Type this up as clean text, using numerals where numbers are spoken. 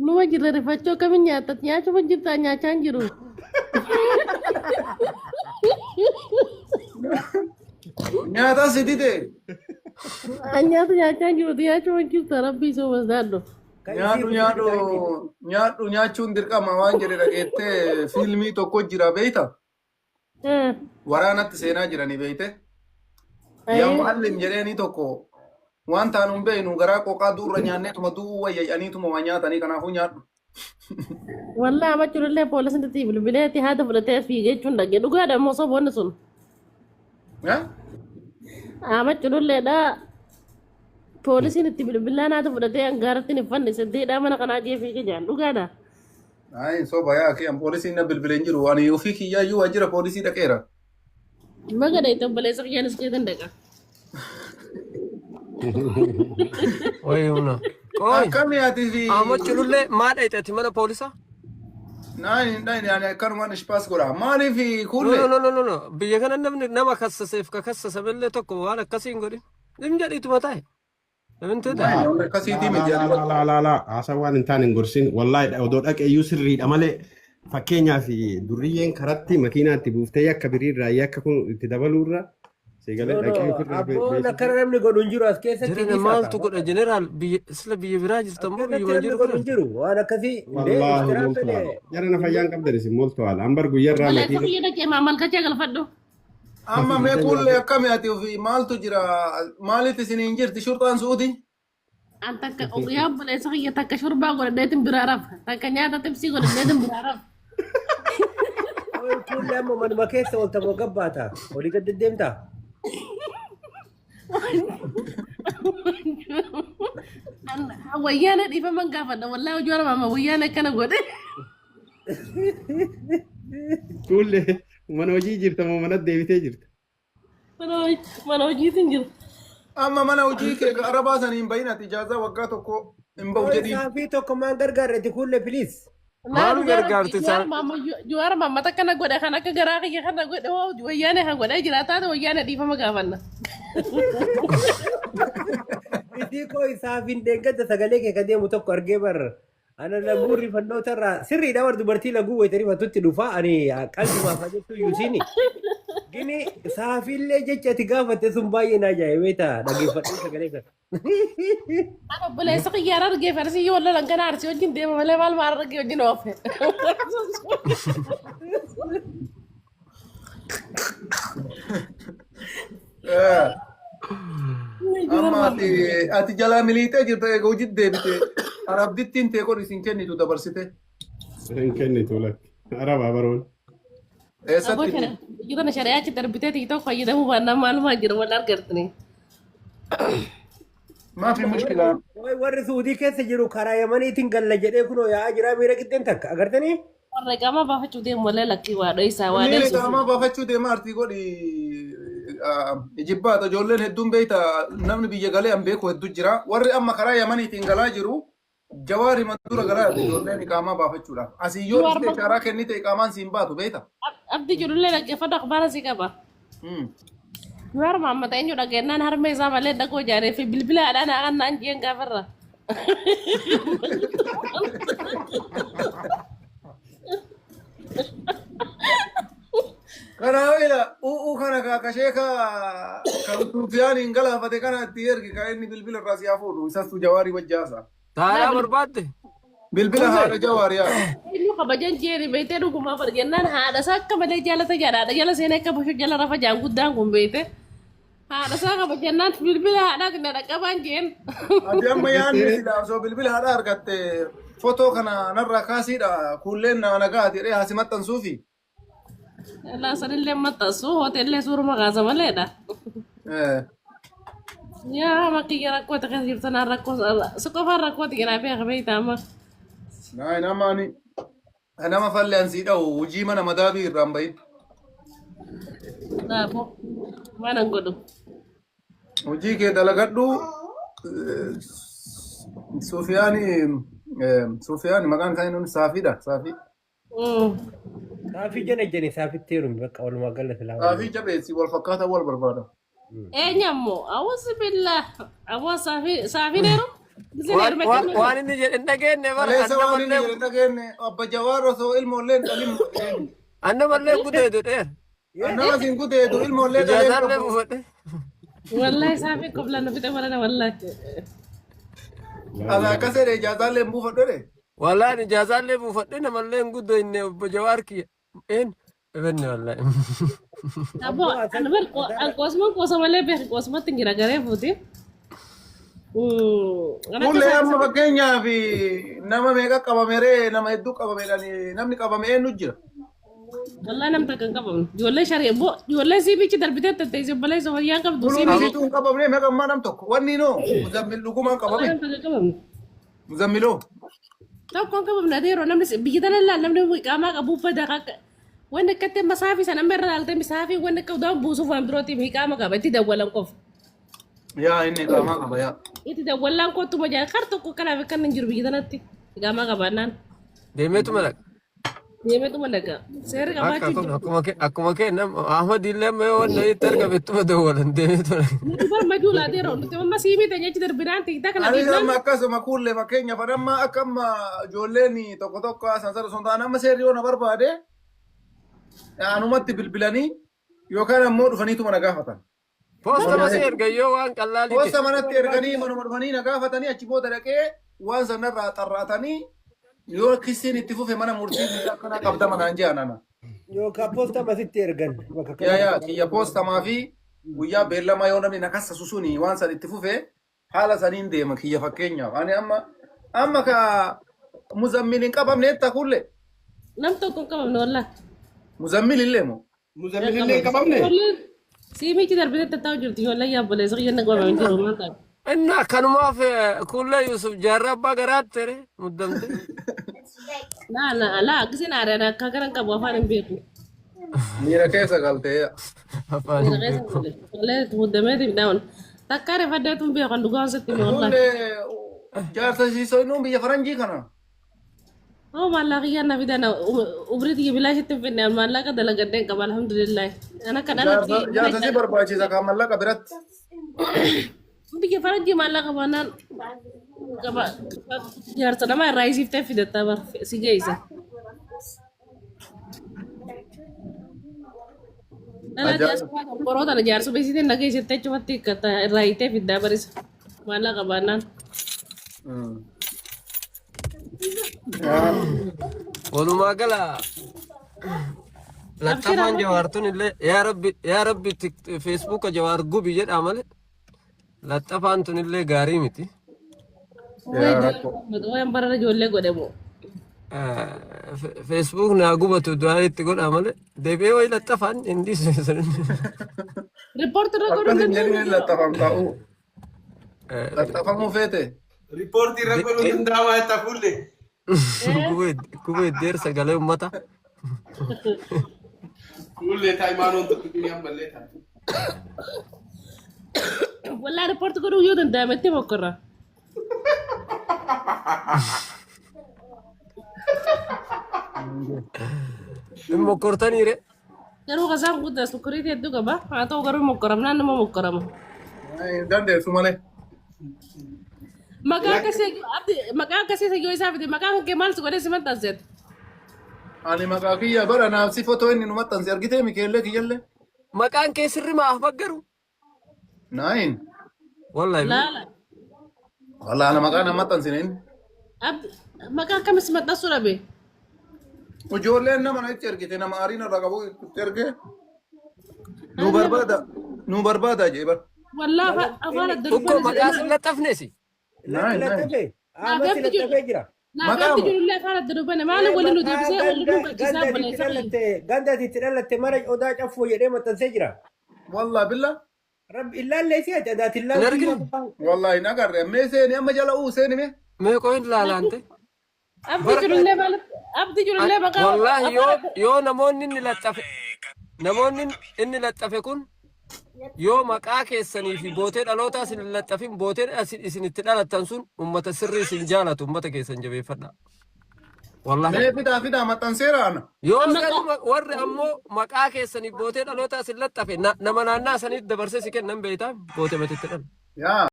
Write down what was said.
Numa jirra rifachuu akkamiin nyaatta? Nyaachuma jirtaa nyaachaa hin jiru. Nyaata si dide. An nyaata nyaachaa hin jiru nyaachuma jirta rabbii soo masdaadhu. Kan isii Nyaadhu kutu nyaadhu bitaa itti. nyaadhu nyaachuun dirqama waan jedhe dhageettee fiilmii tokko jira beeyta. Waraanatti seenaa jiranii beeyte. Yaa mu'allim jedheeni tokko waan taanu hin beeynu garaa qoqaa duurra nyaanneetuma du'uu wayya jedhaniituma waa nyaatanii kanaafuu nyaadhu. Wallaa amachuun poolisni itti bilbileetti haada fudhatee fiigee jechuun dhagge dhugaadha immoo soboonni sun. Eh? Amachuun poolisiin itti bilbilaan haada fudhatee angaaratti hin fannise deedhaa mana kanaa jee fiigee jaan dhugaadha. Ayi soba yaa kee an poolisiin na bilbilee hin jiru ani ofii kiyyaa iyyuu waajjira poolisii dhaqeera. Baga dha itti obboleessa kiyyaanis keetan dhaqa. Oyi humna. Qoy. Akkami ati fi Amma culullee maa dhayxe ati mana poolisaa? naan hin dhayne ani akkanumaan ishpaas godha. Maaliif No kuullee? no no no no no. Biyya kana namni nama kassaseef ka kassasamellee tokko waan akkasii hin godhin. Dhim jedhiituma taa'e. Namni ta'e. Naan waan akkasiitii miti ani. Laa laa laa laa haasaa waan hin taane hin gorsin wallaahi odoo dhaqe iyyuu sirriidha malee fakkeenyaaf durriyyeen karatti makiinaa itti buuftee yakka biriirraa yakka kun itti dabaluurra seegalee No, no, dhaqee ofirraa abboon akkana namni godhu hin jiru as keessatti Jirana dhiisaa maaltu kaa. godha jeneraal biyya sila biyya biraa As jirta immoo keessatti biyyuma namni jiru godhu hin kana. jiru waan akkasii indee wallaahi iftiraan moltuwaala fedhe jara na fayyaan qabdan isin moltuwaala ambar guyyarraa Obboleessa makiina kiyya dhaqee maamalkachaa galfadhu. Amma mee kuullee akkami ati ofii maaltu jira maalitti isin hin jirti shurxaan su'uti? An takka yaa obboleessa kiyya takka shorbaa godhadheetin biraa rafa. Takka nyaata xibsii godhadheetin biraa rafa. Oy kuullee amma manuma keessa oolta moo gabbaata olii gad deddeemtaa? Wayyaana dhiifaman gaafadha. Wallaahi hojii warra maama wayyaana akkana godhe. kuullee mana hojii jirta moo manatti deebitee jirta Mana hojiitiin jira. Amma mana hojii kee ka arabaa sanii hin bahin ati ijaazaa waggaa tokko hin bahu Oy jedhiin. saafii tokko maan gargaarreeti kuullee please. Maal gargaarti Jawaar isaan? maama Jawaar maama akkana godhe kan akka garaa kiyya kana godhe hoo wayyaana kan godhee jira taate wayyaana dhiifama gaafanna. Isii koo saafiin deeggadda sagalee kee ka deemu tokko argee bar ana laguu rifannoota irraa sirriidha bar dubartii laguu wayita rifatutti dhufa ani qalbimaaf haa jettu yuusiini. Gini saafiillee jecha ati gaafatte sun baay'ee na ajaa'ibee ta'a dhaggeeffadhee sagalee kana. An obboleessa kiyya argee farsii yoo lolan kana arsii wajjin deema malee maal maal argee wajjin oofe. Eh, Amma ati ati jalaa miliixee jirta eega hojiitti deebite arabdittiin tee godhu isin kennitu dabarsite. hin kennitu lakki arabaa baroon Aboo Eessatti kana biyya tana shari'aa achi darbitee tiktok fayyadamuu baannaan maalumaa jira wal argartini. maafi mushkilaa. Oy warri Suudii keessa jiru karaa Yamaniitiin galla jedhee kunoo yaa'aa jira miira qixxeen takka agartanii? Warra qaamaa baafachuu deemu malee lakkii waa dho'isaa waa Inni dho'isu. qaamaa baafachuu deema artii godhi jibbaata ijoolleen hedduun beeyta namni biyya galee an beeku hedduu jira warri amma karaa yamaniitiin galaa jiru jawaari dura galaa jirti ijoolleen iqaamaa baafachuudhaaf asii yoo Jawaar dhuftee shaaraa kennite iqaamaan siin baatu beeyta. Abdi jirullee dhaggeeffadhu akhbaara si qaba. Jawaar Mahammad eenyu dhaggeennaan harmee isaa malee dhagoo jaaree fi bilbila haadhaa naa kan naan jeen gaafarra. Kanaaf ila u'uu kana kaakashee ka kan Sufiyaan hin galaafate kana itti ergi ka inni bilbila irraa si haa fuudhu isastu jawaarii wajjaasa. Taaraa barbaadde? Bilbila haadha jawaarii yaa. Eenyu kabajan jeeri beektee dhugumaa bar jennaan haadha isaa akka malee jaalata jedha haadha jala seenee akka bosho jala rafa jaan guddaan kun beekte. Haadha isaa kabajannaan bilbila haadhaa na dhaqqabaan jeen. Ati amma yaadni silaa osoo bilbila haadhaa argatte fotoo kana narraa kaasiidha kuulleen na nagaa jedhee haasi maxxansuufi. Laa sanillee maxxansu hoteellee suuruma kaasa maleedha. Yaa makiyya rakkoo ta'e keessa jirtu naan rakkoo si qofaan rakkoo ta'e naa beeka beekta amma. Naay nama ani nama falle an sii dha'u hojii mana madaabii irraa hin bahin. Naafuu waan an godhu. Hojii kee dalagadhu Sufiyaani Sufiyaani maqaan isaa inni Saafiidha Saafii. Saafii jala jani saafitti heerumi bakka walumaa gala silaa. Saafii jabeessi wal fakkaataa wal barbaada. Eenyu ammoo awwaasi billaa awwaa saafii saafiin heeru. Giseen heerume Waan waan inni jedhe hin dhageenye bara Kaleessa waan inni annamallee jedhe dhageenye abba Jawaar osoo ilmoollee hin dhalin jedheen. annamallee gudeedu dheer. Annama siin gudeedu ilmoollee dhalee hin Ijaazaallee qabu. buufadhe. Wallahi saafii qoblaan nu fixe barana wallahi. Asa akkas jedhe ijaazaallee hin buufadhu jedhe. Wallaan ijaazaallee buufadhe namallee hin guddoinne obbo Jawaar kiyya. Een ebenne wallahi. Abbo ani bar qoosuma qoosa malee beeku qoosumatti hin jira garee fuuti. Ana akka Kullee amma saafii fakkeenyaaf nama meeqa qabameree nama hedduu qabameedhaan namni qabame eenyu jira. Wallahi nam takka hin qabamne. Ijoollee sharii bo ijoollee siibichi darbitee tatteessee obboleessa fayyaan qabdu Kuluun siibichi. isiitu hin qabamne meeqa ammaa nam tokko. Wanni noo muzammil dhugumaan Wallahi qabame. nam takka hin qabamne. Muzammiloo. Tokko hin qabamne ati yeroo namni biyya tana ilaal namni qaamaa qabu uffata akka wanni akkatti amma saafii sana amma irra ilaalte saafii wanni akka udaan buusuuf waan birootiif hiiqaama qaba itti dawwalan qofa. Yaa inni qaamaa qaba yaa. Itti dawwallaan kottuma jaa kar tokko kanaaf akkan hin jiru biyya tanatti hiiqaamaa qabaannaan. Deemeetuma dhaqa. Deemeetuma dhaqa. Seerri Akka qabaachuu kun jiru. akkuma kee nama Ahmad illee amma yoo wanna itti argame ittuma dawwalan deemeetuma dhaqa. Nuti bar majuulaa deeroo nuti amma siimii teenya achi darbinaan tiiktaa kana Anis dhiifnaan amma akkasuma kuullee fakkeenyaaf amma akka amma ijoolleen tokko tokko sansara sun ta'an amma seerri yoo na barbaade anumatti bilbilanii yookaan ammoo dhufaniituma na gaafatan. Poosta masii erga yoo waan qallaalii ta'e. Poosta manatti erganii manuma dhufanii na gaafatanii achi booda dhaqee waan sanarraa xarraatanii yoo kisiin itti fufe mana murtii guyyaa akkanaa qabda manaan ji'a nana. Yookaan poosta masitti ergan bakka Yaa kana. yaa kiyya poostamaa fi guyyaa beellamaa yoo namni na kassasu suni waan san itti fufe haala saniin deema kiyya fakkeenyaaf. Ani amma amma ka muzammil hin qabamne jetta kulle nam tokko hin qabamne wallaahi. Muzammil illee moo? Muzammil illee hin qabamne? Ijoolleen siimichi darbitee tattaa'u jirti ijoolleen yaabboleessa kiyya na qabamee jiru maal ta'a. Inni akkanumaaf kuullee Yusuf jaarraa abbaa garaatti tere muddamte. Laa laa laa akkasiin aadaan akka garan qabu afaan hin beeku. Miira keessa galtee. Afaan hin Miira keessa beeku. galee. Malee muddameeti midhaan. Takkaa rifaddeetu hin beeku kan dhugaa sitti hime wallaahi. Kulle jaarsa siisoinuun biyya faranjii kana. Oo maallaqa kiyyaan na fidan umrii tiyya bilaashitti hin finne maallaqa dalagadheen qaba alhamdulillah. Ana kan alatti Jaarsa si barbaachisa kan mallaqa biratti. Biyya faranjii maallaqa baanaan qaba jaarsa namaa irraa isiiftee fidatta bar si geessa. Dhala jaarsa qoroo tana jaarsa beeksitee na geessite achumatti hiikkata irraa hiitee fiddaa barisa maallaqa baanaan. Walumaa gala laxxafaan jawaartun illee yaa rabbi yaa rabbi feesbuuka jawaar gubi jedhaa malee laxxafaan tun illee gaarii miti. Wayan barara ijoollee godhamu. Feesbuuk naa gubatu du'aa itti godhaa malee deebi'ee wayi laxxafaan hin dhiisu. Riippoortii irra godhuu Akkas hin danda'u. jedhin laxxafamtaa. Laxxafamuu feete. Riippoortii irra godhuun danda'amaa jetta fuullee. Gubee deersa galee uummata. Fuullee taayimaanoon tokko ni ammallee ta'a. Wallaa riippoortii godhuu yoo danda'ametti mokkorra. Hin mokkortaniire. Garuu kasaan guddaa sukkuriitii hedduu qaba. Haa ta'u garuu mokkoramnaan nama mokkorama. Hin dandeessu malee. Maqaa akkasii abdi maqaa akkasii yoo isaa fide maqaa kan kee maal si godhee si maxxanseet? Ani maqaa kiyya bara naaf si fotoo inni nu maxxanse argitee mikeellee kiyyallee. Maqaan kee sirri maaf baggaru? Naayin. Wallahi. Laala. Wallah ana maqaa na maxxansine inni. Abdi maqaa akkamis maxxansuu dhabe? Ijoolleen nama na itti ergite nama aariin irraa qabu itti erge. Nu barbaada nu barbaada jee bar. Wallaa afaan adda Ukko maqaa sin laxxafneesi. Naayin naayin. Laxxafee. Ahmad si laxxafee jira. Naaf abdi jirullee afaan adda dubbane maali waliin nu deebisee waliin nu galchisaa obboleessa kiyya. Ganda itti dhalatte mara odaa caffoo jedhee maxxansee jira. Wallah billah. Rabbi illaallee si ati adaati Hin arginu. Wallah hin agarre. Mee seeni amma jala uu seeni mee. Mee qoyin laalaante. Abdi jirullee maal abdi jirullee maqaa Wallahi yoo yoo namoonni inni laxxafe namoonni inni laxxafe kun yoo maqaa keessanii fi bootee dhalootaa isin hin laxxafin booteen isin itti dhalattan sun ummata sirrii isin jaalatu ummata keessan jabeeffadha. Wallahi. Mee fidaa fidaa maxxanseera ana. Yoo garuu warri ammoo maqaa keessanii bootee dhalootaa isin laxxafe nama naannaa saniif dabarsee si kennan beektaa bootee matitti dhala. Yaa.